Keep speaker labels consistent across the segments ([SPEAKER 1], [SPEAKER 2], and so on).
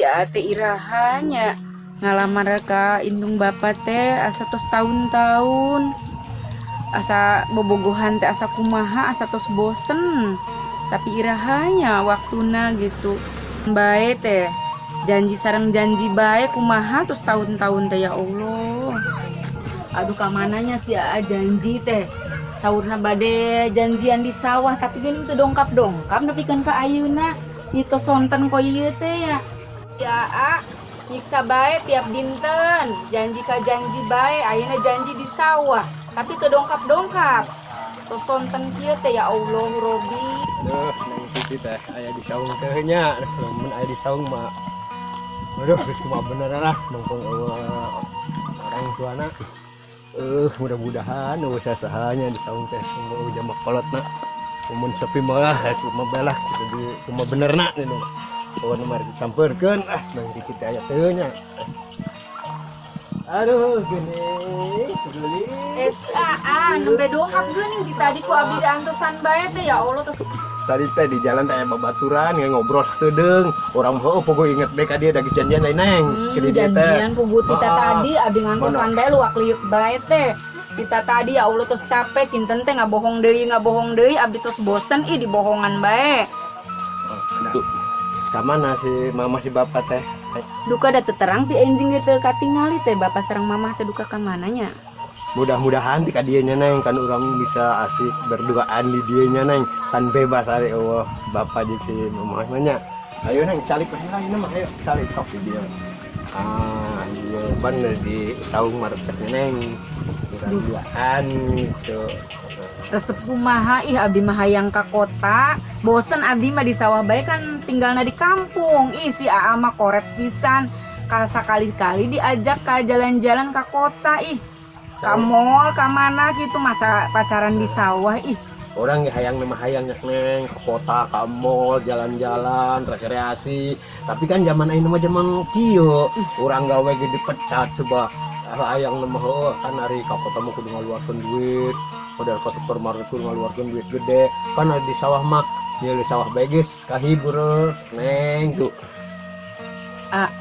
[SPEAKER 1] Aa teh iraha nya ngalamar ka indung bapak teh, asa tos tahun-tahun, asa bobogohan teh, asa kumaha, asa tos bosen. Tapi iraha nya waktuna gitu bae teh, janji sareng janji bae, kumaha tos tahun-tahun teh, ya Allah. Aduh, kamananya si Aa? Janji teh saurna bade janjian di sawah, tapi geuning teu dongkap dongkap nepikeun ka ayeuna. Itu sonten ko ieu teh ya. Si Aa nyiksa bae tiap dinten, janji ka janji bae. Ayeuna janji di sawah, tapi teu dongkap dongkap, tos sonten kieu teh, ya Allah Robi.
[SPEAKER 2] Aduh, Neng Titi teh aya di saung teh nya. Lamun aya di saung mah. Aduh, geus kumaha bener lah, mumpung euweuh orang tuana. Mudah-mudahan euweuh sasahanya di saung teh, euweuh jamak kolotna. Mun sepi mah kumaha bae lah kitu di kumaha benerna gitu. Pokokna mah disampeurkeun ah, Neng Titi teh aya teu nya. Aduh, gini, geulis.
[SPEAKER 1] Eh, si Aa nembe dongkap geuning ti tadi, ku abdi diantosan bae teh, ya Allah, tos.
[SPEAKER 2] Tadi teh di jalan teh aya babaturan ngobrol sakedeung. Urang heueuh pogo inget deui ka dia da geus janjian deui, Neng. Ke di dieu teh.
[SPEAKER 1] Janjian pugu tita
[SPEAKER 2] Ah,
[SPEAKER 1] tadi abdi ngantosan bae, luak liuk bae teh. Tita tadi, ya Allah, tos capek kinten teh, ngabohong deui, ngabohong deui, abdi tos bosen ih dibohongan bae.
[SPEAKER 2] Tuh. Ka mana si mama si bapak teh?
[SPEAKER 1] Duka da terang ti enjing gitu katingali teh bapak sareng mamah teh, duka ka mana nya?
[SPEAKER 2] Mudah-mudahan di ka dieu nya, Neng, kan urang bisa asik berduaan di dieu nya, Neng. Kan bebas ari euweuh bapak jeung si mama mah nya. Ayo, Neng, calik lah ini mah, ayo calik sok di dieu. Ah, iya ban di saung mah resepnya, Neng. Urang duaan gitu.
[SPEAKER 1] Resep kumaha ih, abdi mah hayang ka kota, bosen abdi mah di sawah bae, kan tinggalna di kampung. Ih, si Aa mah koret pisan, sakali-kali diajak ka jalan-jalan ka kota ih, ka mall, ka mana gitu, masa pacaran di sawah ih.
[SPEAKER 2] Urang ge hayang mah hayang nya, Neng, ke kota, ke mall, jalan-jalan, rekreasi. Tapi kan zaman ayeuna mah zaman kieu, urang gawe ge dipecat coba. Hayang mah heueuh kan ari ka kota mah kudu ngaluarkeun duit, modal ka supermarket kudu ngaluarkeun duit gede. Kan ari di sawah mah di sawah bae geus kahibur, Neng, tuh.
[SPEAKER 1] Ah,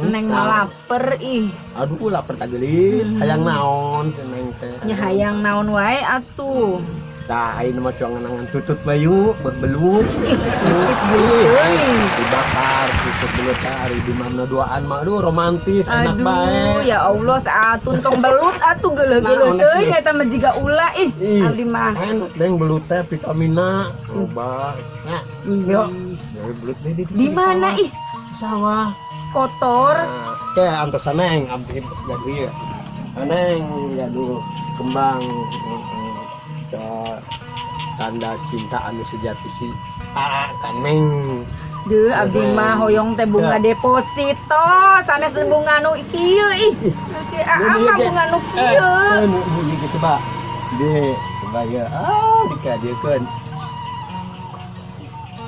[SPEAKER 1] Neng mah
[SPEAKER 2] nah.
[SPEAKER 1] lapar ih.
[SPEAKER 2] Aduh, lapar tah geulis, hayang naon teh, Neng teh?
[SPEAKER 1] Nya hayang naon wae atuh.
[SPEAKER 2] Tah, ayeuna mah cuangan tutut bayu berbelut.
[SPEAKER 1] Ih, tutut belut
[SPEAKER 2] Ih,
[SPEAKER 1] teuing.
[SPEAKER 2] Dibakar tutut belut teh ari di mana duaan mah, aduh, romantis, enak
[SPEAKER 1] Aduh,
[SPEAKER 2] bae.
[SPEAKER 1] Ya Allah, saatun tong belut atuh, geuleuh-geuleuh
[SPEAKER 2] Naon
[SPEAKER 1] teuing
[SPEAKER 2] atuh?
[SPEAKER 1] Eta mah jiga ula ih.
[SPEAKER 2] Ih.
[SPEAKER 1] Abdi mah.
[SPEAKER 2] Enak, Neng, belut teh vitamina loba. Nah,
[SPEAKER 1] Ih.
[SPEAKER 2] yuk. Dari belut deh
[SPEAKER 1] Di mana ih?
[SPEAKER 2] Di sawah.
[SPEAKER 1] Kotor.
[SPEAKER 2] Nah, kayak antosan, Neng, abdi gaduh ieu. Neng gaduh kembang. Heeh. Tanda cinta anu sejati si Aa ka Neng.
[SPEAKER 1] Duh, abdi mah hoyong teh bunga deposito, sanes bunga nu kieu ih. Si Aa mah bunga nu kieu.
[SPEAKER 2] Eh, nu nu ieu coba. Di coba ya. Ah, dikadiekeun.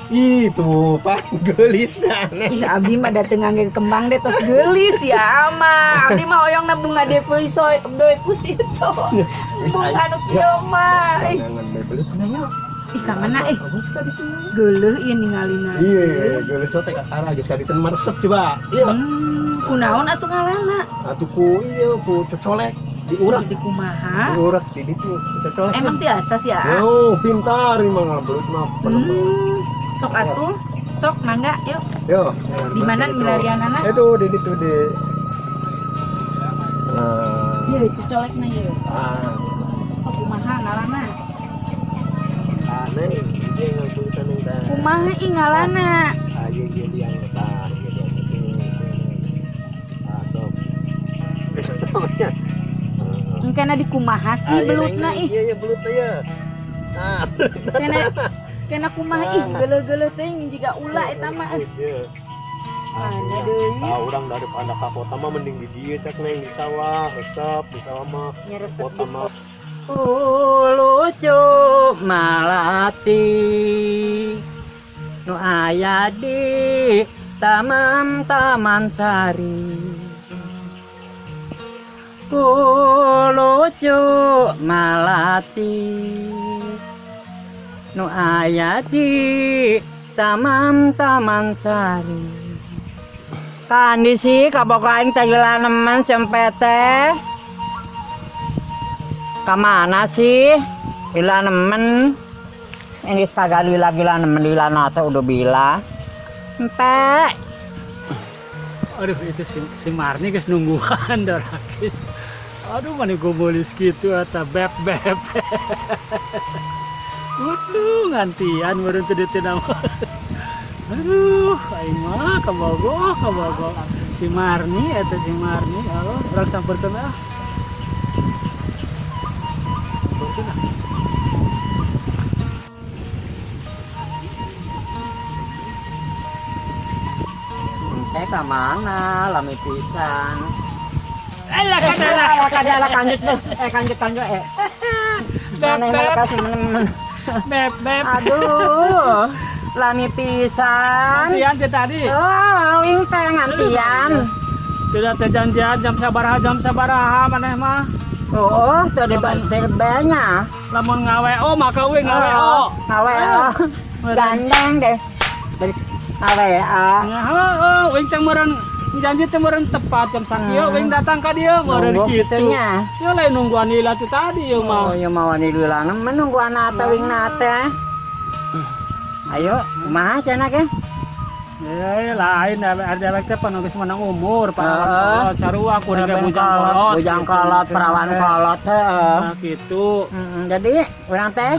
[SPEAKER 2] Ih, tuh pan geulis Neng.
[SPEAKER 1] Ih, abdi mah dateng ngangge kembang deh tos geulis ya mah. Abdi mah hoyongna bunga deposito, deposito. Bunga nu kieu mah. Ih,
[SPEAKER 2] Jangan belut, Neng.
[SPEAKER 1] Ih, ka mana ih?
[SPEAKER 2] Bagus ka ditu.
[SPEAKER 1] Geuleuh ieu ningalina.
[SPEAKER 2] Iya, geulis teh kasara geus ka ditu mah resep coba. Iya.
[SPEAKER 1] Kunaon atuh ngalana?
[SPEAKER 2] Atuh ku ieu ku cocolek diurak.
[SPEAKER 1] Di kumaha?
[SPEAKER 2] Diurak di ditu cocolek.
[SPEAKER 1] Emang tiasa sih ya?
[SPEAKER 2] Oh, pintar emang belut mah.
[SPEAKER 1] Sok atuh. Sok mangga yuk.
[SPEAKER 2] Yo.
[SPEAKER 1] Di mana milarianana?
[SPEAKER 2] Itu di ditu di. Nah,
[SPEAKER 1] Ieu cocolekna ieu.
[SPEAKER 2] Ah,
[SPEAKER 1] Sok kumaha ngalana?
[SPEAKER 2] Aneh, dia ngabulutan yang teh.
[SPEAKER 1] Kumaha ih ngalana?
[SPEAKER 2] Ah, iya iya liang tah, iya liang itu. Ah, sok.
[SPEAKER 1] Engkena di kumaha sih belutna ih?
[SPEAKER 2] Iya iya belutna ya. Ah,
[SPEAKER 1] Kena kena kumaha ih, geuleuh-geuleuh teuing jiga ula eta mah.
[SPEAKER 2] Iya.
[SPEAKER 1] Mana deui?
[SPEAKER 2] Ah, urang daripada ka kota mah mending di dieu cek, Neng, di sawah, resep di sawah mah.
[SPEAKER 1] Nya resep.
[SPEAKER 2] Kota mah.
[SPEAKER 3] Lucu malati nu aya di taman taman sari. Lucu malati nu aya di taman taman sari. Kandi sih kabogoh aing teh lila nemen sampe teh. Kamana sih? Lila nemen. Ini kagak lila gila nemen lila nate udah bila. Empe.
[SPEAKER 4] Aduh, itu si Marni geus nungguan dorakis. Aduh, mana gobolis gitu atau beb beb. Waduh, ngantian baru teu dieu nama. Aduh, aing mah kabogoh, kabogoh. Si Marni eta si Marni, Allah, urang samperkeun ah. Samperkeun ah.
[SPEAKER 3] Empe kamana? Lami pisan.
[SPEAKER 4] Alah, kadala.
[SPEAKER 3] Kadala kanjut eh kanjut kanjut eh.
[SPEAKER 4] Beb
[SPEAKER 3] Mana yang
[SPEAKER 4] beb.
[SPEAKER 3] kasih menemen.
[SPEAKER 4] Beb beb.
[SPEAKER 3] Aduh, lami pisan.
[SPEAKER 4] Ngantian teh tadi.
[SPEAKER 3] Oh, wing teh ngantian.
[SPEAKER 4] Tidak teh janjian jam sabaraha maneh mah.
[SPEAKER 3] Oh, teu dibantir nya.
[SPEAKER 4] Lamun ngawe-o maka we ngawe-o.
[SPEAKER 3] Ngawe-o. Gandeng deh. Dari ngawe-o.
[SPEAKER 4] Ya heeh, wing teh meureun janji teh meureun tepat jam sakieu wing datang ka dieu meureun
[SPEAKER 3] Nunggu
[SPEAKER 4] kitu.
[SPEAKER 3] kitunya.
[SPEAKER 4] Ya lain nungguan lila teh tadi ieu
[SPEAKER 3] Oh,
[SPEAKER 4] mah.
[SPEAKER 3] ya mau wani lila menungguan ate wing nate. Ayo, kumaha cenah ke?
[SPEAKER 4] Eh, lain ada teh pan geus menang umur,
[SPEAKER 3] Heeh.
[SPEAKER 4] kolot sarua kuring ge bujang kolot.
[SPEAKER 3] Bujang kolot, perawan kolot heeh.
[SPEAKER 4] Nah, gitu.
[SPEAKER 3] Jadi urang teh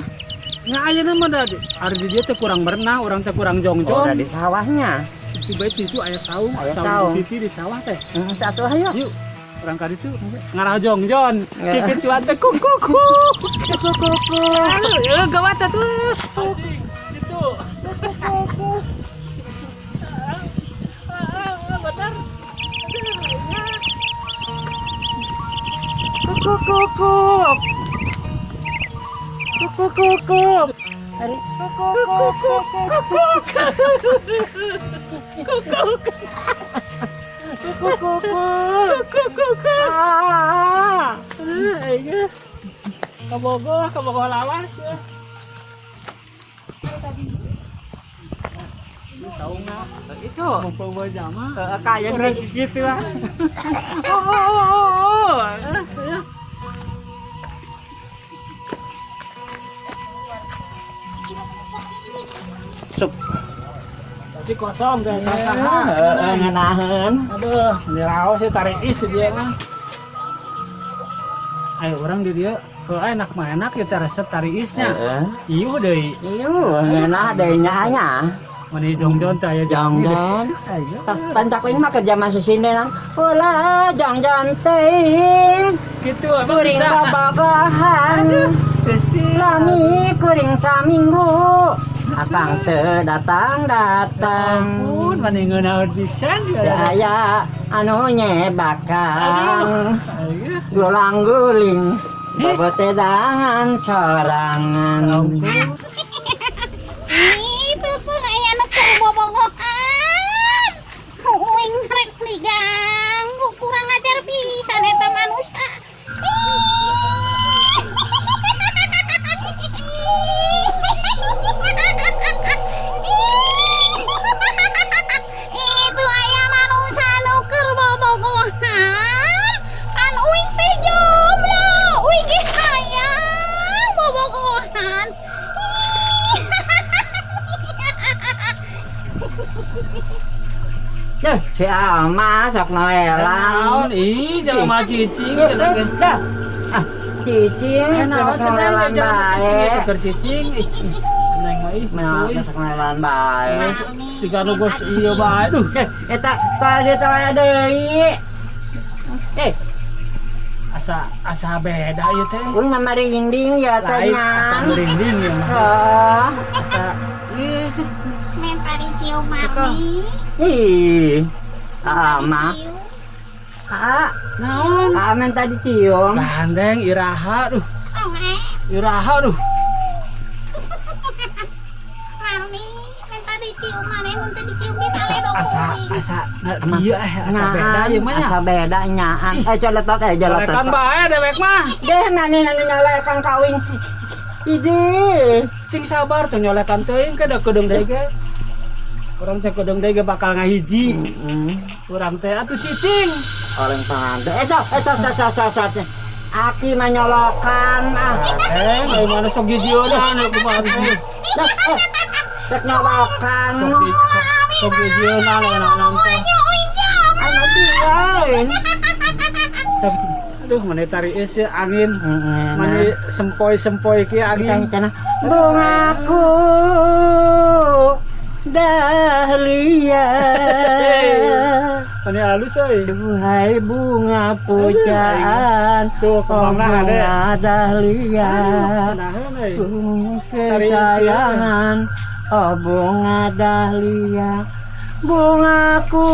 [SPEAKER 4] Nya ayeuna mah da ari di dieu teh kurang berenang, urang teh kurang
[SPEAKER 3] oh,
[SPEAKER 4] jongjon.
[SPEAKER 3] udah di sawahnya.
[SPEAKER 4] Tiba itu aya saung,
[SPEAKER 3] Aya
[SPEAKER 4] saung
[SPEAKER 3] saung.
[SPEAKER 4] di titi di sawah teh.
[SPEAKER 3] Satu ayo.
[SPEAKER 4] Yuk, urang ka ditu ngarah jongjon.
[SPEAKER 3] Ya.
[SPEAKER 4] Kikituan teh kuk kuk kuk.
[SPEAKER 3] Kuku kuku.
[SPEAKER 4] Aduh, ya gawat atuh. Anjing, gitu. Benar.
[SPEAKER 3] Kuku kuku. Kuku kuku. Hari kuku kuku kuku. Kuku kuku.
[SPEAKER 4] Kuku.
[SPEAKER 3] Ah.
[SPEAKER 4] Aduh, aing. Kabogoh, kabogoh lawas ya. Ini saungna.
[SPEAKER 3] Itu.
[SPEAKER 4] Mumpung bawa jama.
[SPEAKER 3] Heeh, kayak
[SPEAKER 4] Urang
[SPEAKER 3] gitu.
[SPEAKER 4] gitu lah. Oh, oh, oh, oh. Ya.
[SPEAKER 3] Sup.
[SPEAKER 4] Tadi kosong deh, sasaha.
[SPEAKER 3] Heeh, ngeunaheun.
[SPEAKER 4] Aduh, ini raos sih tarik is dia mah. Ayo orang di dia, heuh enak mah enak kita resep tarik isnya.
[SPEAKER 3] Heeh.
[SPEAKER 4] Ieu deui.
[SPEAKER 3] Ieu ngeunah deui nya nya.
[SPEAKER 4] Mani jongjon teh aya
[SPEAKER 3] Jongjon.
[SPEAKER 4] Ayo.
[SPEAKER 3] Pancak wing mah kerja masuk sini lang. Ulah jongjon teuing.
[SPEAKER 4] Gitu emang
[SPEAKER 3] Kuring
[SPEAKER 4] bisa.
[SPEAKER 3] bobogohan.
[SPEAKER 4] Gusti.
[SPEAKER 3] Lami kuring saminggu. Akang teu datang-datang.
[SPEAKER 4] Ampun, mani ngeunaheun pisan
[SPEAKER 3] Teu
[SPEAKER 4] ya.
[SPEAKER 3] aya anu nyebakan.
[SPEAKER 4] Ayo.
[SPEAKER 3] Gulang guling. Bobotedangan sorangan.
[SPEAKER 4] Ampun.
[SPEAKER 5] Itu tuh aya nu keur bobogohan. Uing rek diganggu kurang ajar pisan eta manusia. Itu aya manusia nu keur bobogohan. Pan uing teh jomblo, uing ge hayang bobogohan.
[SPEAKER 3] Duh, si Alma sok noelang.
[SPEAKER 4] Naon ih jelema cicing
[SPEAKER 3] Eh, eh, dah. Ah, cicing,
[SPEAKER 4] Naon
[SPEAKER 3] sok
[SPEAKER 4] seneng
[SPEAKER 3] noelang
[SPEAKER 4] jelema cicing
[SPEAKER 3] bae.
[SPEAKER 4] itu keur cicing ih. Seneng mah ih.
[SPEAKER 3] Nah,
[SPEAKER 4] euy.
[SPEAKER 3] sok noelang bae.
[SPEAKER 4] Siga nu geus ieu bae duh.
[SPEAKER 3] Eh, eta tadi tadi deui. Eh,
[SPEAKER 4] Asa asa beda ieu teh.
[SPEAKER 3] uing mah merinding ya teh
[SPEAKER 4] Lain
[SPEAKER 3] nya.
[SPEAKER 4] asa merinding ya mah.
[SPEAKER 3] Heeh.
[SPEAKER 4] Asa ih
[SPEAKER 5] Minta dicium mami.
[SPEAKER 3] Ih. Alma.
[SPEAKER 5] Dicium.
[SPEAKER 3] Ah,
[SPEAKER 4] naon?
[SPEAKER 3] ah minta dicium.
[SPEAKER 4] Gandeng iraha duh.
[SPEAKER 5] Oh, eh.
[SPEAKER 4] Iraha duh.
[SPEAKER 5] Mami, minta dicium maneh mun teu dicium ge paledog
[SPEAKER 4] Asa
[SPEAKER 5] uing.
[SPEAKER 4] asa nah, ieu eh asa beda ieu mah nya.
[SPEAKER 3] Asa beda nyaan. Eh jeletot eh jeletot.
[SPEAKER 4] Solekan bae dewek mah.
[SPEAKER 3] Deh nani nani nyolekan kawin. Ide.
[SPEAKER 4] Cing sabar tuh nyolekan teuing ke da kedeung deui ge. Urang teh kodong deui ge bakal ngahiji. Urang teh atuh cicing.
[SPEAKER 3] Orang pandai. Eh, sok, eh, sok, sok, sok, sok, sok. Aki mah nyolokan ah.
[SPEAKER 4] Eh, dari mana sok jijieunana kumaha teh?
[SPEAKER 3] Sok, eh, sok nyolokan.
[SPEAKER 4] Sok jijieunana enak-enak teh.
[SPEAKER 3] Ayo dia.
[SPEAKER 4] Sok, aduh, mana tarik ya angin. Mana sempoi-sempoi ki angin.
[SPEAKER 3] Kita bungaku dahlia.
[SPEAKER 4] Mana halus euy.
[SPEAKER 3] Duhai bunga pujaan,
[SPEAKER 4] Tuh, kembangna
[SPEAKER 3] oh
[SPEAKER 4] ada.
[SPEAKER 3] bunga dahlia.
[SPEAKER 4] Nahan euy.
[SPEAKER 3] Bunga kesayangan, oh bunga dahlia, bungaku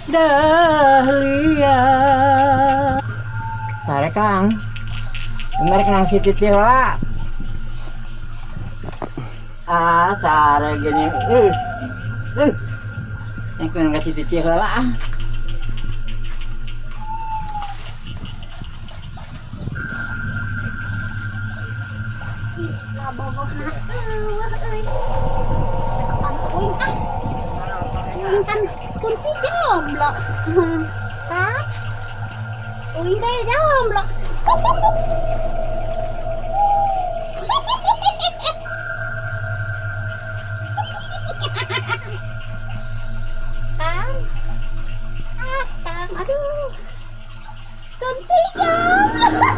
[SPEAKER 3] dahlia. Sare Kang, mereka nang si Titi lah. Ah, sare gini. Yang kena kasih Titi lah. Ah.
[SPEAKER 5] Ih, ngabogohna eueuh euy. Kapan uing ah. Uing kan kunti jomblo. Kas. Uing teh jomblo. Kang. Ah, Kang, aduh. Kunti jomblo.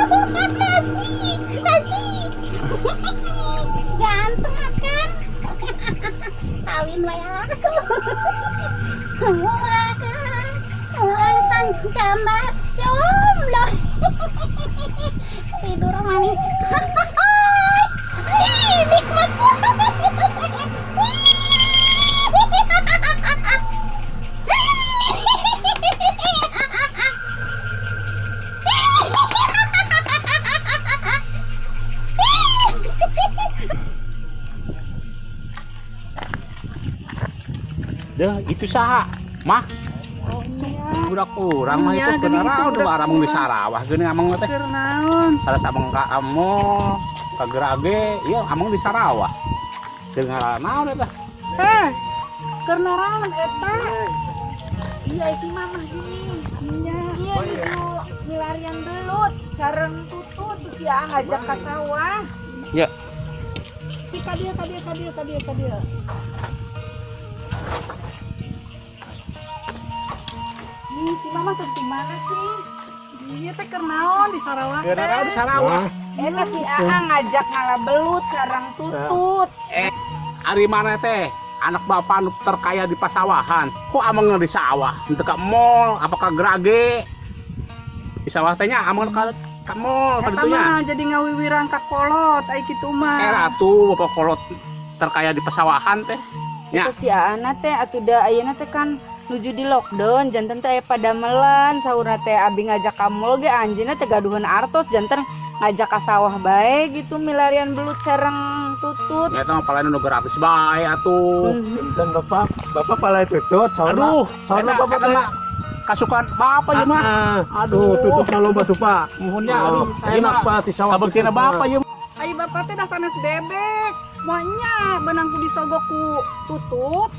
[SPEAKER 5] Bukan nasi, nasi. Ganteng kan? Kawin wae aku. Murah kan? Murah kan gambar jomblo. Tidur mani. Ih, nikmat.
[SPEAKER 6] Deh, itu saha? Mah,
[SPEAKER 1] Oh iya.
[SPEAKER 6] budak urang mah
[SPEAKER 1] Iya,
[SPEAKER 6] itu
[SPEAKER 1] geuning
[SPEAKER 6] bener
[SPEAKER 1] itu
[SPEAKER 6] udah
[SPEAKER 1] budak
[SPEAKER 6] aramung di
[SPEAKER 1] urang.
[SPEAKER 6] Sarawak geuning amang teh.
[SPEAKER 1] Keur naon?
[SPEAKER 6] Salah samang ka amo, ka Gerage, ieu amang di Sarawak. Keur naon eta?
[SPEAKER 1] Eh, keur naon eta? Iya si mamah gini. Iya. Iya nuju milarian belut sareng tutut tuh si Aa ngajak ka sawah.
[SPEAKER 6] Ya.
[SPEAKER 1] Si ka dieu ka dieu ka dieu ka dieu ka dieu. Ih, si mama tuh di mana sih?
[SPEAKER 7] Iya teh keur naon di Sarawak
[SPEAKER 6] Keur naon di
[SPEAKER 7] teh?
[SPEAKER 6] Sarawak?
[SPEAKER 1] Eta si Aa ngajak ngala belut sareng tutut.
[SPEAKER 6] Ari mana teh? Anak bapak nu terkaya di pasawahan. Kok amang di sawah? Henteu ka mall, apa ka Gerage? Di sawah teh nya amang ka mall ka
[SPEAKER 7] Eta
[SPEAKER 6] ditu nya.
[SPEAKER 7] mah jadi ngawiwirang ka kolot ai kitu mah.
[SPEAKER 6] Eh atuh bapak kolot terkaya di pasawahan teh. Ya.
[SPEAKER 1] Itu si Aana teh atuh da ayeuna teh kan nuju di lockdown janten teh aya padamelan saurna teh abi ngajak ka mall ge anjeunna teh gaduhan artos janten ngajak ka sawah bae gitu milarian belut sareng tutut.
[SPEAKER 6] Ya eta mah palain nu gratis bae atuh.
[SPEAKER 2] Punten Bapak, Bapak palai tutut saurna.
[SPEAKER 6] Aduh,
[SPEAKER 2] Saurna
[SPEAKER 6] eta-
[SPEAKER 2] Bapak
[SPEAKER 6] eta
[SPEAKER 2] teh.
[SPEAKER 6] mah kasukan bapak ieu mah.
[SPEAKER 2] Ah, aduh, tutut loba tuh Pak.
[SPEAKER 6] Muhun nya aduh.
[SPEAKER 2] Enak Pak di sawah.
[SPEAKER 6] Kabeukeuna bapak ieu.
[SPEAKER 7] Ai bapak teh da sanes bebek. Moal nya beunang ku disogok ku tutut.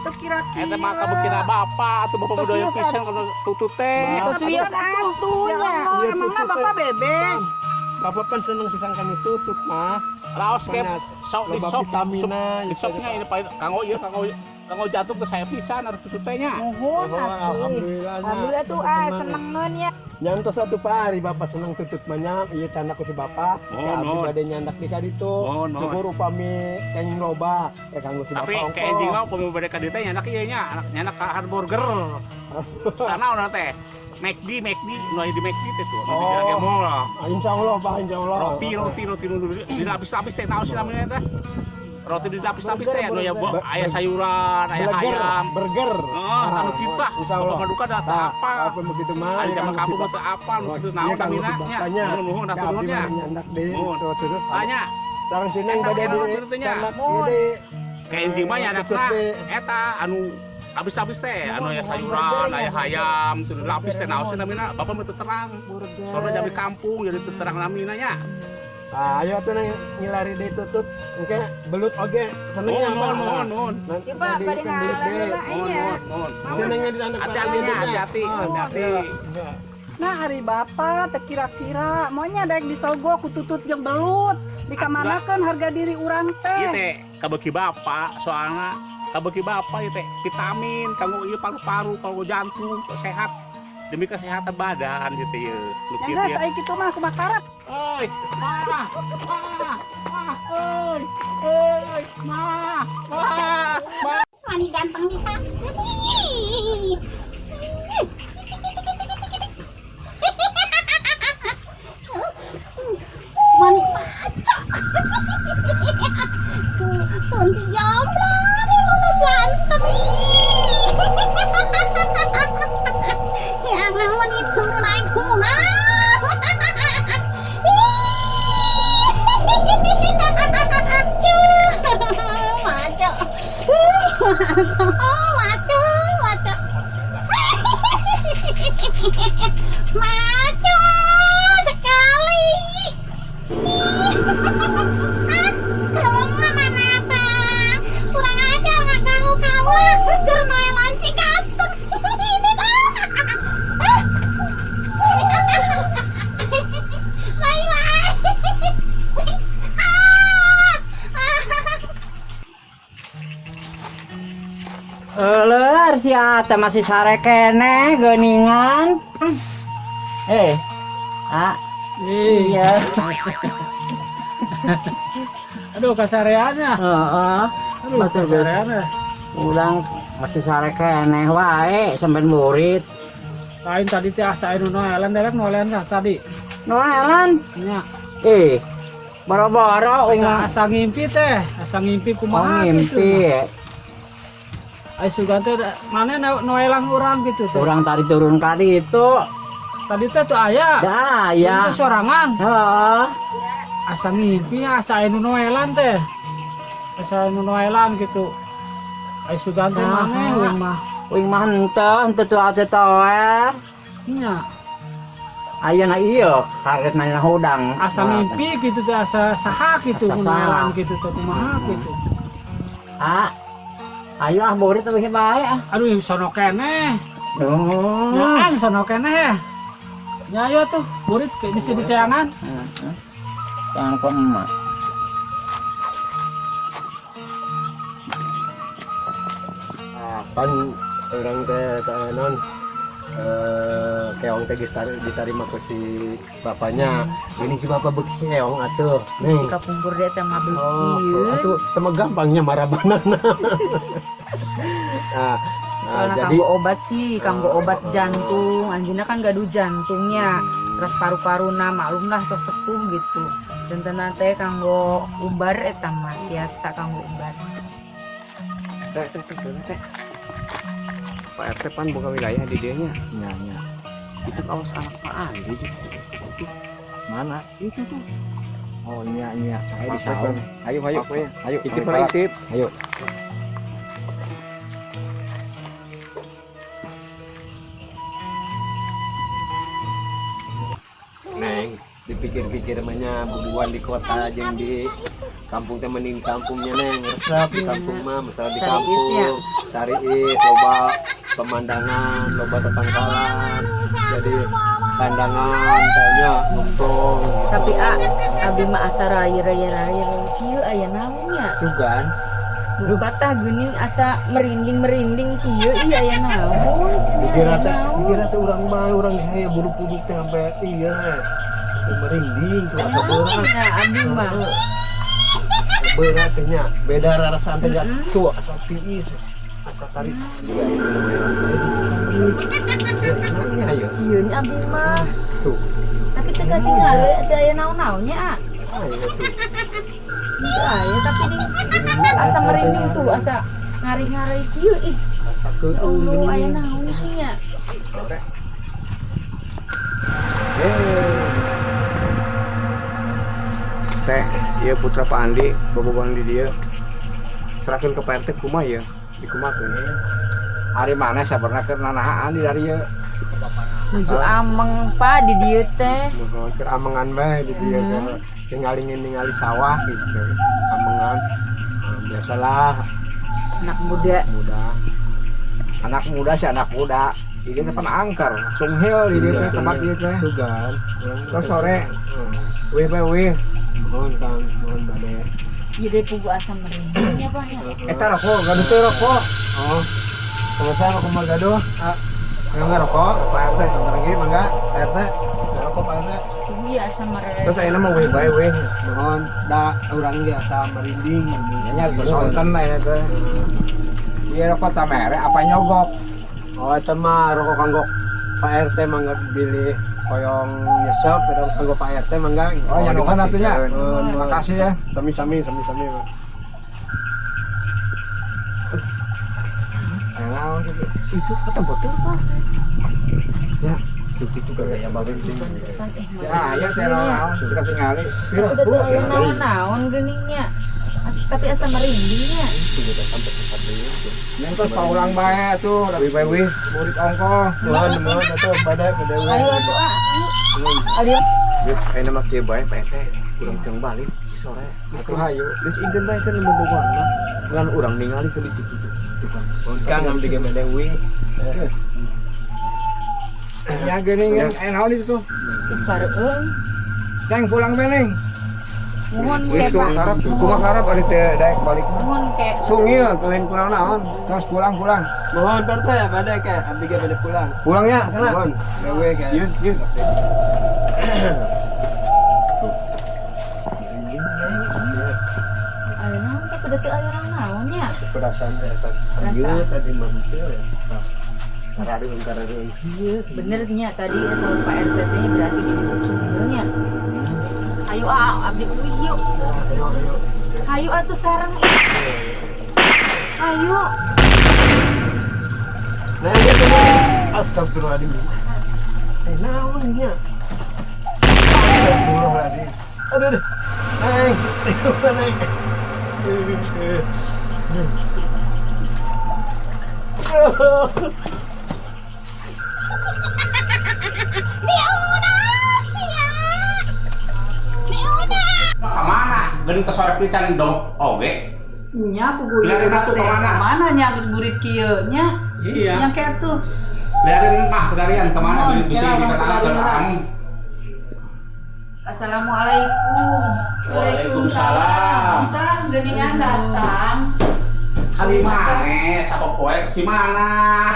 [SPEAKER 7] Teu kira-kira.
[SPEAKER 6] Eta mah kabeukeuna bapak atuh bapak
[SPEAKER 7] Tos
[SPEAKER 6] budaya
[SPEAKER 7] wios
[SPEAKER 6] pisan kana tutut teh.
[SPEAKER 1] Tos wios atuh
[SPEAKER 7] Ya
[SPEAKER 1] nya.
[SPEAKER 7] Allah,
[SPEAKER 2] Iya,
[SPEAKER 7] emangna
[SPEAKER 2] tutut
[SPEAKER 7] bapak
[SPEAKER 2] teh.
[SPEAKER 7] bebek.
[SPEAKER 2] Bapak kan seneng pisan kanu tutut mah.
[SPEAKER 6] Raos ke
[SPEAKER 2] Panas.
[SPEAKER 6] sok di
[SPEAKER 2] Loba
[SPEAKER 6] sok
[SPEAKER 2] vitamina.
[SPEAKER 6] di soknya ini paling kanggo ieu kanggo kanggo jatuh ke saya pisan harus tutut teh nya.
[SPEAKER 1] Muhun
[SPEAKER 2] Oh,
[SPEAKER 1] atuh.
[SPEAKER 2] alhamdulillah. nya.
[SPEAKER 1] Alhamdulillah tuh ah senengeun ya.
[SPEAKER 2] Nyantos atuh Pak, hari Bapak seneng tutut mah nya, ieu candak ku si Bapak.
[SPEAKER 6] Oh,
[SPEAKER 2] Ya, abdi
[SPEAKER 6] no.
[SPEAKER 2] bade nyandak di ka ditu.
[SPEAKER 6] Oh, no.
[SPEAKER 2] Syukur upami kenging loba, ya kanggo si
[SPEAKER 6] Tapi
[SPEAKER 2] Bapak
[SPEAKER 6] ke enjing mah upami bade ka dieu teh nyandak ieu nya, anak nyandak ka hamburger. Karena urang teh McD, McD, nu aya di McD teh tuh, nu di
[SPEAKER 2] Oh.
[SPEAKER 6] Gerage Mall.
[SPEAKER 2] Ah, Insya Allah Pak, insya Allah.
[SPEAKER 6] Roti, roti, roti nu di lapis-lapis teh naon sih namanya teh? Roti di lapis-lapis teh nu aya aya sayuran, aya
[SPEAKER 2] Burger,
[SPEAKER 6] ayam.
[SPEAKER 2] burger.
[SPEAKER 6] Oh, anu kita,
[SPEAKER 2] Insya Allah.
[SPEAKER 6] Bapak Maduka dah teu
[SPEAKER 2] Tah,
[SPEAKER 6] apa.
[SPEAKER 2] apa begitu mah?
[SPEAKER 6] Ari
[SPEAKER 2] ya
[SPEAKER 6] zaman
[SPEAKER 2] kanggo si
[SPEAKER 6] kampung mah
[SPEAKER 2] Bapak.
[SPEAKER 6] teu apal, nu kitu
[SPEAKER 2] Iya,
[SPEAKER 6] naon
[SPEAKER 2] kanggo si
[SPEAKER 6] namina nya.
[SPEAKER 2] bapaknya.
[SPEAKER 6] Nuhun nuhun
[SPEAKER 2] Ya,
[SPEAKER 6] atuh
[SPEAKER 2] abdi
[SPEAKER 6] nuhun nya.
[SPEAKER 2] mah nyandak deui.
[SPEAKER 6] Nuhun.
[SPEAKER 2] Tuh, terus.
[SPEAKER 6] Tanya,
[SPEAKER 2] Sareng sineng
[SPEAKER 6] Eta
[SPEAKER 2] bade
[SPEAKER 6] era
[SPEAKER 2] di
[SPEAKER 6] roti nya.
[SPEAKER 2] candak ieu deui.
[SPEAKER 6] Ke enjing mah nyandakna
[SPEAKER 2] Tutut deui.
[SPEAKER 6] eta anu lapis-lapis teh, anu aya sayuran, aya hayam, teu lapis teh naon sih namina, bapak mah teu terang. Soalnya jadi kampung jadi teu terang namina nya.
[SPEAKER 2] Ah, ayo tuh neng ngilari deui tutut. Engke belut oge seneng
[SPEAKER 6] Nuhun,
[SPEAKER 2] ya, Pak.
[SPEAKER 6] nuhun, nuhun, nuhun.
[SPEAKER 2] Nanti
[SPEAKER 1] Ya, Pak,
[SPEAKER 2] tadi
[SPEAKER 1] pada
[SPEAKER 2] kan belut
[SPEAKER 1] ngalah
[SPEAKER 2] deui.
[SPEAKER 1] lah,
[SPEAKER 6] Nuhun,
[SPEAKER 1] nya.
[SPEAKER 6] nuhun, nuhun.
[SPEAKER 2] Senengnya di anak
[SPEAKER 6] Hati-hati nya, hati-hati, hati-hati.
[SPEAKER 7] Nah, hari bapak teu kira-kira maunya daek disogok ku tutut jeung belut. Dikamanakeun harga diri urang
[SPEAKER 6] Ieu
[SPEAKER 7] teh.
[SPEAKER 6] teh kabeuki bapak soalna kabeuki bapak ieu teh vitamin kanggo ieu paru-paru, kanggo jantung, sehat demi kesehatan badan gitu ya. Nu
[SPEAKER 7] Ya
[SPEAKER 6] kieu
[SPEAKER 7] geus
[SPEAKER 6] ya.
[SPEAKER 7] ai kitu mah kumaha karep.
[SPEAKER 6] Oi, ma, ma, ma, oi, oi, ma, ma, ma.
[SPEAKER 5] Mani ganteng bisa. Mani paca. Tunti jomblo, udah ganteng. Ya mani tunai kuna. Maco. Maco, maco, maco. Maco sekali. Ah, kamu mana kurang ajar nggak ganggu kamu lah. Gernoelan si ganteng. Ini tuh. Bye bye. Ah.
[SPEAKER 3] Euler sia teh masih sare keneh geuningan. Eh. Ah, iya.
[SPEAKER 4] Aduh, kasareannya.
[SPEAKER 3] Heeh.
[SPEAKER 4] Aduh,
[SPEAKER 3] Betul, Gus.
[SPEAKER 4] kasareannya.
[SPEAKER 3] Urang masih sare keneh wae sampean burit.
[SPEAKER 4] Lain tadi teh asa anu noelan dewek noelan tah tadi.
[SPEAKER 3] Noelan.
[SPEAKER 4] Nya.
[SPEAKER 3] Eh. Boro-boro uing
[SPEAKER 4] Asa,
[SPEAKER 3] mah.
[SPEAKER 4] asa ngimpi teh, asa ngimpi
[SPEAKER 3] Oh,
[SPEAKER 4] kumaha gitu.
[SPEAKER 3] ngimpi.
[SPEAKER 4] Ai sugan teh mana noelan urang gitu teh.
[SPEAKER 3] Urang tadi turun kali itu.
[SPEAKER 4] Tadi teh tuh aya.
[SPEAKER 3] Dah ya.
[SPEAKER 4] Itu sorangan.
[SPEAKER 3] Heeh.
[SPEAKER 4] Asa ngimpi asa anu noelan teh. Asa anu noelan gitu. Ai sugan teh
[SPEAKER 3] Ah.
[SPEAKER 4] maneh uing mah.
[SPEAKER 3] Uing mah henteu, henteu tuh atuh toer.
[SPEAKER 4] Nya,
[SPEAKER 3] Ayeuna ieu kaget mana hudang.
[SPEAKER 4] asa ngimpi gitu teh asa saha gitu
[SPEAKER 3] Asa
[SPEAKER 4] nu
[SPEAKER 3] saha.
[SPEAKER 4] noelan gitu teh kumaha gitu.
[SPEAKER 3] Ah. Ayo ah burit euy bae ah.
[SPEAKER 4] Aduh sono keneh.
[SPEAKER 3] Oh.
[SPEAKER 4] Nyaan sono keneh. Nya ayo tuh, burit kayak mesti diteangan.
[SPEAKER 3] Heeh. Jangan kok emak.
[SPEAKER 2] Ah, pan urang teh teh non eh keong teh geus ditarima ku si bapaknya. Gini si bapak beuki keong atuh. Neng.
[SPEAKER 1] Kapungkur dia teh mah
[SPEAKER 2] Oh,
[SPEAKER 1] beuki.
[SPEAKER 2] atuh teu mah gampangnya marabanana. Nah, nah,
[SPEAKER 1] Soalnya
[SPEAKER 2] jadi
[SPEAKER 1] kanggo obat sih, kanggo obat
[SPEAKER 2] Oh.
[SPEAKER 1] jantung. Anjeunna kan gaduh jantungnya. Terus paru-paruna maklum lah tos sepuh gitu. Dan tenang teh kanggo ubar eta mah biasa kanggo ubar.
[SPEAKER 8] Teh, teh, teh, teh, teh. Pak RT pan boga wilayah di dieu nya.
[SPEAKER 3] Nya nya.
[SPEAKER 8] Itu kawas anak Pak Andi. Itu.
[SPEAKER 3] Mana?
[SPEAKER 8] Itu tuh.
[SPEAKER 3] Oh nya nya. Ayo di
[SPEAKER 8] Pak
[SPEAKER 3] saung. Ayo ayo.
[SPEAKER 8] Apa ya?
[SPEAKER 3] Ayo.
[SPEAKER 8] Intip
[SPEAKER 3] kami
[SPEAKER 8] lah
[SPEAKER 3] palak.
[SPEAKER 8] intip.
[SPEAKER 3] Ayo.
[SPEAKER 2] Neng, dipikir-pikir mah bubuhan di kota jeung di kampung teh mending di kampungnya neng resep di kampung mah masalah di
[SPEAKER 1] Cari is
[SPEAKER 2] kampung
[SPEAKER 1] ya.
[SPEAKER 2] cari is loba pemandangan loba tetangkalan jadi pandangan tanya ngemplong gitu.
[SPEAKER 1] Tapi a abi mah asa rai rai rai kieu aya naonnya.
[SPEAKER 2] Sugan
[SPEAKER 1] Buka tah geuning asa merinding-merinding kieu ieu aya naon.
[SPEAKER 2] dikira
[SPEAKER 1] Aya
[SPEAKER 2] teh
[SPEAKER 1] naon.
[SPEAKER 2] dikira teh urang mah urang saya bulu kuduk teh sampai iya merinding tuh asa berat.
[SPEAKER 1] Nya abi mah.
[SPEAKER 2] Berat teh nya beda rarasaan teh nya.
[SPEAKER 1] Mm-mm.
[SPEAKER 2] Tuh asa tiis asa tarik juga itu ayo
[SPEAKER 1] Sieun abi mah.
[SPEAKER 2] tuh
[SPEAKER 1] Tapi teu katingal teu aya naon-naonnya a.
[SPEAKER 2] ayo tuh
[SPEAKER 1] Teu aya tapi ning asa merinding tuh asa ngari-ngari kieu ih.
[SPEAKER 2] asa
[SPEAKER 1] Ya
[SPEAKER 2] keueung
[SPEAKER 1] Allah
[SPEAKER 2] geuning.
[SPEAKER 1] aya naon sih nya.
[SPEAKER 2] Eh,
[SPEAKER 8] Teh, ieu putra Pak Andi bobogohan di dieu. Serahkeun ke Pak RT kumaha ya? Dikumahakeun. Ari mana sabarna keur nanahaan di dari ieu.
[SPEAKER 1] Nuju ameng, Pak, di dieu teh.
[SPEAKER 2] Nuhun, keur amengan bae di dieu keur tinggal ningali sawah gitu. Amengan. Nah, biasalah
[SPEAKER 1] Anak muda.
[SPEAKER 2] Muda.
[SPEAKER 8] Anak muda sih anak muda. Ini teh pan angker, sunghil di dieu teh tempat ieu teh.
[SPEAKER 2] Sugan.
[SPEAKER 8] Terus sore. Wih bae wih.
[SPEAKER 2] Mohon Kang, mohon bade.
[SPEAKER 1] Jadi pugu asa merinding ya, Pak ya.
[SPEAKER 8] Eta rokok, gaduh teh rokok.
[SPEAKER 2] Oh. Kalau saya rokok mah gaduh. Ah, yang ngerokok, Pak RT, lagi mangga, Pak RT. Ngerokok Pak RT.
[SPEAKER 1] Pugu ya asa merinding.
[SPEAKER 8] Terus ayeuna mah wih bae wih.
[SPEAKER 2] Mohon da urang ge asa merinding.
[SPEAKER 8] Nya sonten ayeuna teh. Ieu rokok tamere apa nyogok?
[SPEAKER 2] Oh, eta mah rokok kanggo Pak RT mangga bilih hoyong nyesep eta kanggo Pak RT mangga.
[SPEAKER 8] Oh, nya nuhun atuh nya.
[SPEAKER 2] Nuhun.
[SPEAKER 8] Makasih ya.
[SPEAKER 2] Sami-sami, sami-sami, Pak.
[SPEAKER 8] Aya naon kitu?
[SPEAKER 2] Itu kata betul, Pak. Ya, di situ kan ya bagus sih.
[SPEAKER 1] Pantesan eh.
[SPEAKER 8] Ya aya teh naon, kita tingali.
[SPEAKER 1] Udah tuh aya naon-naon geuningnya. Tapi asa merindingnya.
[SPEAKER 2] Itu sampai ke satu.
[SPEAKER 8] Neng tos paulang bae atuh, wih bae wih, murid ongkoh.
[SPEAKER 2] Mohon, mohon atuh pada pada
[SPEAKER 1] Ayo atuh ah. Ayo.
[SPEAKER 8] Geus ayeuna mah kieu bae Pak RT. Urang ceung balik sore. Atuh hayu. Geus ingkeun bae kan bobogohan mah. Ngan urang ningali ke di situ.
[SPEAKER 2] Kang abdi ge bade wi.
[SPEAKER 8] Ya geuning aya naon itu tuh?
[SPEAKER 1] Pareung.
[SPEAKER 8] Neng pulang bae neng.
[SPEAKER 1] Mohon
[SPEAKER 8] Wis
[SPEAKER 1] ke Pak.
[SPEAKER 8] karep, kumaha karep ari teh daek balik mah.
[SPEAKER 1] Mohon ke.
[SPEAKER 2] Sungil lain kurang naon.
[SPEAKER 8] Terus pulang pulang.
[SPEAKER 2] Mohon Pak RT bade ke abdi ge bade pulang.
[SPEAKER 8] Pulang ya, sana.
[SPEAKER 2] Mohon, gawe ke.
[SPEAKER 8] Yun, yun.
[SPEAKER 1] Ayo naon teh pada teu aya naon nya.
[SPEAKER 2] Perasaan teh asa ieu tadi mah teu ya. Karareun karareun.
[SPEAKER 1] Bener nya tadi eta Pak RT teh berarti di dieu sungilnya. Ayo ah, abdi uih yuk.
[SPEAKER 2] Ayo ayo.
[SPEAKER 1] Ayo atuh sareng ih. Ayo.
[SPEAKER 2] Nah, itu astagfirullahaladzim. Eh, naon nya? Astagfirullahaladzim. Aduh, aduh. Neng, neng.
[SPEAKER 5] Diudak sia. Diudak.
[SPEAKER 6] Kemana? Geuning ke sore pican dong. Oge.
[SPEAKER 7] Nya pugu
[SPEAKER 6] Biarin atuh kemana?
[SPEAKER 7] Kemana nya geus burit kieu nya?
[SPEAKER 6] Iya.
[SPEAKER 7] Nya kitu.
[SPEAKER 6] Biarin mah pelarian kemana?
[SPEAKER 7] Oh,
[SPEAKER 6] Bisa
[SPEAKER 7] ya,
[SPEAKER 6] dikatakan
[SPEAKER 7] pelarian.
[SPEAKER 6] orang.
[SPEAKER 1] Assalamualaikum.
[SPEAKER 6] Waalaikumsalam.
[SPEAKER 7] Tah geuningan datang.
[SPEAKER 6] Kali mana? Siapa poe gimana?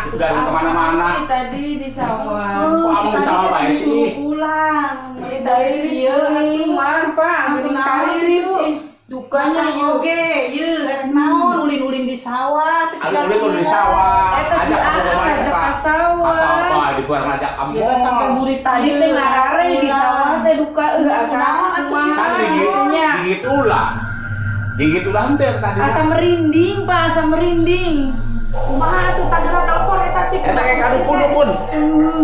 [SPEAKER 6] Udah kemana-mana.
[SPEAKER 1] Tadi di sawah.
[SPEAKER 6] Kok amung di sawah bae sih?
[SPEAKER 7] Disuruh pulang. Beli dari
[SPEAKER 1] Ieu
[SPEAKER 7] kieu
[SPEAKER 1] mah Pak, geuning kariris ih. Dukanya ieu.
[SPEAKER 7] Oke, ieu rek naon ulin-ulin di sawah teu
[SPEAKER 6] Ulin-ulin di
[SPEAKER 7] kira-kira.
[SPEAKER 6] sawah.
[SPEAKER 1] Eta si
[SPEAKER 6] Ajak
[SPEAKER 1] Aa
[SPEAKER 6] aku kemana,
[SPEAKER 1] ngajak
[SPEAKER 6] Pak?
[SPEAKER 1] ka sawah.
[SPEAKER 6] Ka sawah di buat ngajak kamu.
[SPEAKER 7] Kita sampai burit
[SPEAKER 1] Tadi teh ngarare di sawah teh duka eueuh asa
[SPEAKER 7] Naon atuh
[SPEAKER 1] kumaha
[SPEAKER 6] Kan digigit,
[SPEAKER 1] gitu nya.
[SPEAKER 6] gigit ulah. Gigit ulah henteu tadi.
[SPEAKER 1] Asa merinding, Pak, asa merinding.
[SPEAKER 7] Kumaha atuh tagera telepon eta cik.
[SPEAKER 6] Eta kayak kadukun dukun.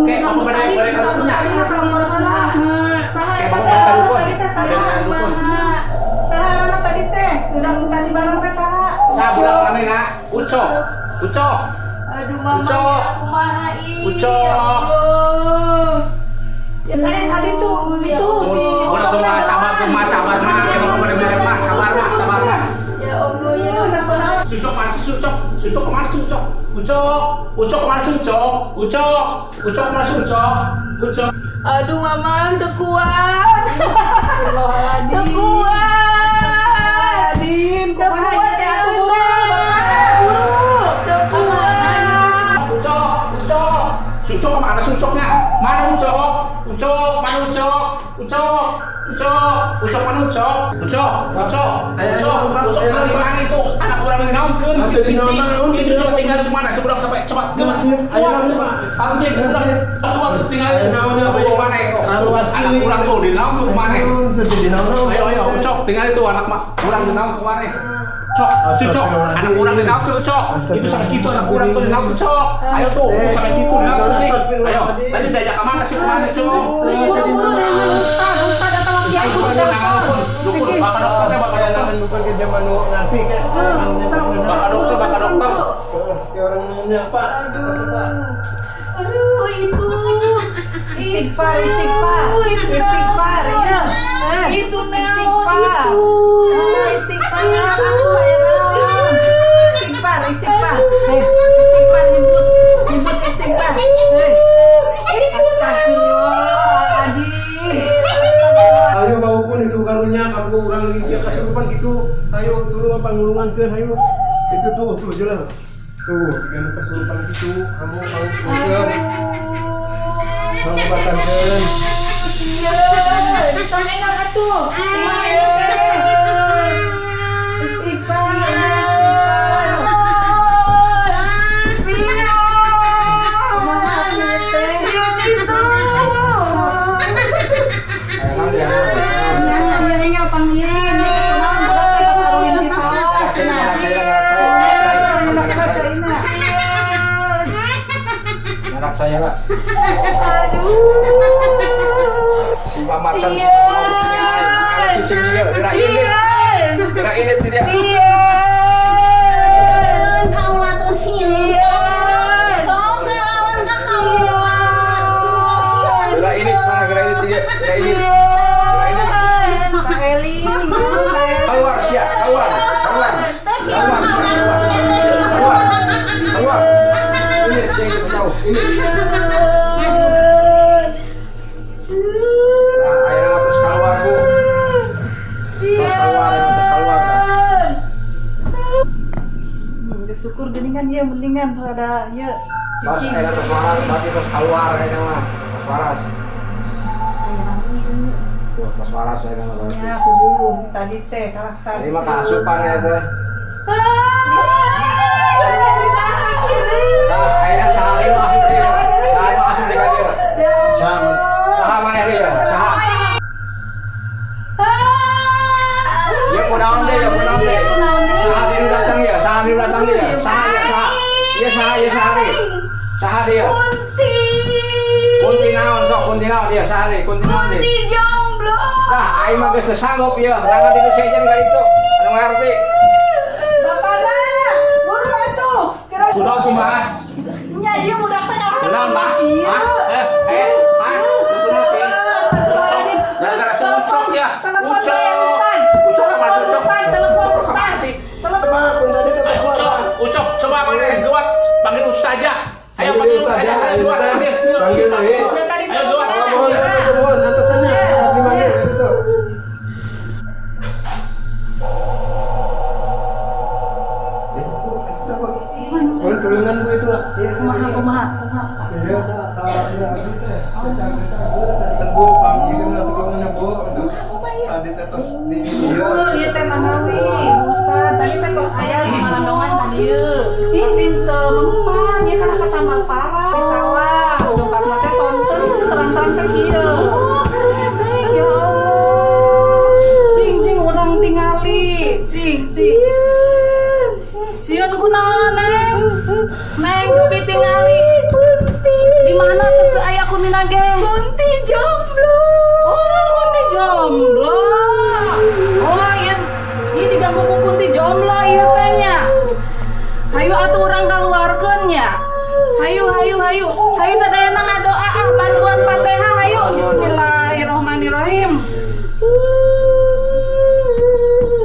[SPEAKER 6] Kayak kamu bere bere kadukunnya.
[SPEAKER 7] Tadi telepon lah. Saha
[SPEAKER 6] Kayak
[SPEAKER 7] eta
[SPEAKER 6] kamu
[SPEAKER 7] teh
[SPEAKER 6] bere kadukun.
[SPEAKER 7] tadi teh saha?
[SPEAKER 6] Bere kadukun.
[SPEAKER 7] Saha aranna tadi teh? Udah tadi bareng teh saha?
[SPEAKER 6] Sa budak namina Ucok. Ucok.
[SPEAKER 1] Aduh mama
[SPEAKER 6] Ucok.
[SPEAKER 1] ya kumaha ih.
[SPEAKER 6] Ucok.
[SPEAKER 1] Ya Allah.
[SPEAKER 7] Ya saya tadi tuh
[SPEAKER 1] Ya
[SPEAKER 7] itu si
[SPEAKER 6] Udah
[SPEAKER 7] Ucok
[SPEAKER 6] tuh mah
[SPEAKER 7] teh
[SPEAKER 6] sabar tuh mah sabar mah. Kayak mau bere bere mah sabar mah sabar mah.
[SPEAKER 1] Ya Allah ya.
[SPEAKER 6] Sucok mana sih Sucok? Sucok kemana sih Ucok? Ucok, Ucok kemana sih Ucok? Ucok, Ucok kemana sih Ucok? Ucok.
[SPEAKER 1] Aduh mama, teu kuat. Teu kuat.
[SPEAKER 7] Adin,
[SPEAKER 1] Teu
[SPEAKER 7] kumaha
[SPEAKER 1] kuat
[SPEAKER 7] ieu teh
[SPEAKER 1] ya
[SPEAKER 7] atuh
[SPEAKER 1] buru.
[SPEAKER 7] buru.
[SPEAKER 1] Teu kuat.
[SPEAKER 6] Ucok, Ucok. Sucok kemana sih Ucoknya? Mana Ucok? Ucok, mana Ucok? Ucok, Ucok, Ucok mana Ucok? Ucok, Ucok,
[SPEAKER 2] Ayo,
[SPEAKER 6] Ucok,
[SPEAKER 2] ayo, Bang.
[SPEAKER 6] Ucok
[SPEAKER 2] Ayo,
[SPEAKER 6] mana
[SPEAKER 2] Bang.
[SPEAKER 6] mana itu? Anak orang ini naon keun?
[SPEAKER 2] Masih di naon-naon.
[SPEAKER 6] Itu coba tinggal di mana? Sebudak sampai cepat gemas.
[SPEAKER 2] Ayo, Pak.
[SPEAKER 6] Harusnya budak tua tuh tinggal.
[SPEAKER 2] Ayo, naon, Pak.
[SPEAKER 6] Mana itu?
[SPEAKER 2] Terlalu asli.
[SPEAKER 6] Anak orang tuh di naon tuh kemana?
[SPEAKER 2] Di naon-naon.
[SPEAKER 6] Ayo ayo, Ucok, tinggal itu anak mak kurang di naon kemana? Cok, si Cok, anak kurang di naon tuh Cok. Itu sampai gitu anak kurang tuh di naon tuh Cok. Ayo tuh, sampai gitu di naon tuh sih. Ayo, tadi diajak kemana sih kemana Cok?
[SPEAKER 7] Terus buru-buru dengan ustad, ustad atau kiai kudu telepon.
[SPEAKER 6] Dukun, bapak dokter, bapak dokter.
[SPEAKER 2] Bukan ke zaman nu ngerti kayak
[SPEAKER 6] Bapak dokter, bapak dokter.
[SPEAKER 2] Kayak orang nanya, Pak.
[SPEAKER 1] Aduh. Aduh, itu.
[SPEAKER 7] Istighfar, istighfar.
[SPEAKER 1] Itu
[SPEAKER 7] Istighfar,
[SPEAKER 1] naon?
[SPEAKER 7] iya. Eh,
[SPEAKER 1] Itu naon
[SPEAKER 7] istighfar.
[SPEAKER 1] itu?
[SPEAKER 7] Ah, istighfar, aku ya naon. Istighfar, istighfar. Eh, istighfar nyebut, nyebut istighfar. Eh, astagfirullahaladzim.
[SPEAKER 2] Ayo bau pun itu karunya kamu urang lagi dia kesurupan gitu. Ayo tulung pangulungankeun ayo. Itu tuh tuh jelas. Tuh, dengan kesurupan gitu kamu kamu tulungan. Pangobatankeun.
[SPEAKER 1] Iya, tong engang atuh. Kumaha ieu teh?
[SPEAKER 7] Istighfar,
[SPEAKER 1] Iya.
[SPEAKER 7] Kumaha ieu teh?
[SPEAKER 1] Iya gitu.
[SPEAKER 8] Aya naon ya?
[SPEAKER 7] Iya, enggal panggirin. Ieu teh kunaon budak teh kakaruin di sawah cenah. Anak baca ina.
[SPEAKER 8] Ngarak saya lah. Si Mamat
[SPEAKER 1] Iya.
[SPEAKER 8] Sing ieu, gerak ini. Gerak ini tidak.
[SPEAKER 1] Iya.
[SPEAKER 5] Kaula tuh sieun. Sok ngelawan ka kaula.
[SPEAKER 8] Gerak ini mana gerak ini tidak. Gerak ini. Gerak ini.
[SPEAKER 7] Pak Eli, Pak Eli.
[SPEAKER 8] Keluar sia, keluar. Keluar.
[SPEAKER 5] Teu sieun kaula tuh sieun, teu sieun.
[SPEAKER 8] Keluar. Keluar. Ini sing jauh. Ini. Nah, ayeuna mah terus keluar, Bu. Terus keluar, terus keluar.
[SPEAKER 7] Bersyukur geuningan ieu mendingan rada ieu
[SPEAKER 8] Terus
[SPEAKER 7] cicing.
[SPEAKER 8] ayeuna terus waras, berarti terus keluar ayeuna mah. Terus waras. Tuh, terus waras ayeuna mah berarti.
[SPEAKER 7] Ya, kudu tadi teh kalah ka.
[SPEAKER 8] Ini mah kaasupan ya teh. Nah, ayeuna salim asup deui. Salim asup deui ka dieu.
[SPEAKER 2] Sama.
[SPEAKER 8] Saha maneh deui ya? Saha? Ya kunaon deui, ya kunaon deui. Saha deui nu datang ya? Saha deui nu datang deui ya? Saha ya saha? Ieu saha ieu saha deui? Saha deui ya?
[SPEAKER 1] Kunti.
[SPEAKER 8] Kunti naon sok kunti naon ieu saha deui? Kunti naon deui?
[SPEAKER 1] Kunti jomblo.
[SPEAKER 8] Tah, aing mah geus teu sanggup ieu, nangan di nu sejen ka ditu. Anu ngarti.
[SPEAKER 7] Bapana, buru atuh. Kira
[SPEAKER 6] Kunaon sih, Mah?
[SPEAKER 7] nya ieu budak teh kalah.
[SPEAKER 6] Kunaon, Mah?
[SPEAKER 7] Iya.
[SPEAKER 6] Mah? Eh, eh, Mah, kunaon sih? Gara-gara si Ucok ya.
[SPEAKER 7] Telepon
[SPEAKER 6] Ucok.
[SPEAKER 7] we, Ustad.
[SPEAKER 6] Ucok apa
[SPEAKER 7] Telepon
[SPEAKER 6] Ucok?
[SPEAKER 7] Ustad, telepon
[SPEAKER 6] Ucok
[SPEAKER 7] Ustad.
[SPEAKER 6] apa sih?
[SPEAKER 7] Telepon.
[SPEAKER 2] Pak, pun tadi teh
[SPEAKER 6] Ayo,
[SPEAKER 2] suara.
[SPEAKER 6] Ucok, Ucok, coba mana gelut, panggil ustazah. Ayo
[SPEAKER 2] Panggil
[SPEAKER 6] panggil
[SPEAKER 2] ustazah,
[SPEAKER 6] ustazah, ayo
[SPEAKER 2] ayo
[SPEAKER 6] gelut,
[SPEAKER 2] teh.
[SPEAKER 6] panggil.
[SPEAKER 2] Panggil lagi.
[SPEAKER 7] Udah tadi
[SPEAKER 6] Ayo gelut.
[SPEAKER 7] telepon.
[SPEAKER 2] Mohon, mohon, mohon, antosannya. Dimanggil itu. Mohon tulungan Bu itu.
[SPEAKER 7] Ya, kumaha kumaha kumaha.
[SPEAKER 2] Iya, iya, abdi teh. Tadi Bu, panggilkeun tulungan Bu. Tadi teh tos di ieu.
[SPEAKER 7] Betul, ieu teh manawi, Ustad. Tadi teh tos aya di malandongan ka dieu. Tapi teu mempan, ieu kana katambah parah di sawah. Dongkap teh sonten terang-terang teh kieu.
[SPEAKER 1] Oh, karunya teh. Ya Allah. Cing cing urang tingali. Cing cing. Sieun kunaon, Neng? Neng cobi tingali. Di mana tuh teu aya kuntina ge? Kunti jomblo. Oh, kunti jomblo. Oh, iya. Ieu diganggu ku kunti jomblo ieu teh nya. Hayu atuh urang kaluarkeun nya. Hayu hayu hayu. Hayu sadayana ngadoa ah bantuan Fatihah hayu. Bismillahirrahmanirrahim.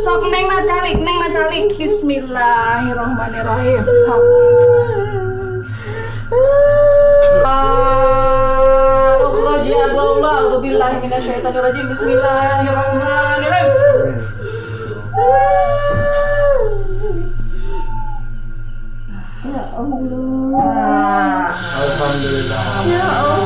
[SPEAKER 1] Sok neng na calik, neng na calik. Bismillahirrahmanirrahim. Sok. Ukhruj ya Allah, a'udzu billahi minasyaitonir rajim. Bismillahirrahmanirrahim. Ya Allah.
[SPEAKER 2] Alhamdulillah.
[SPEAKER 1] Ya Allah.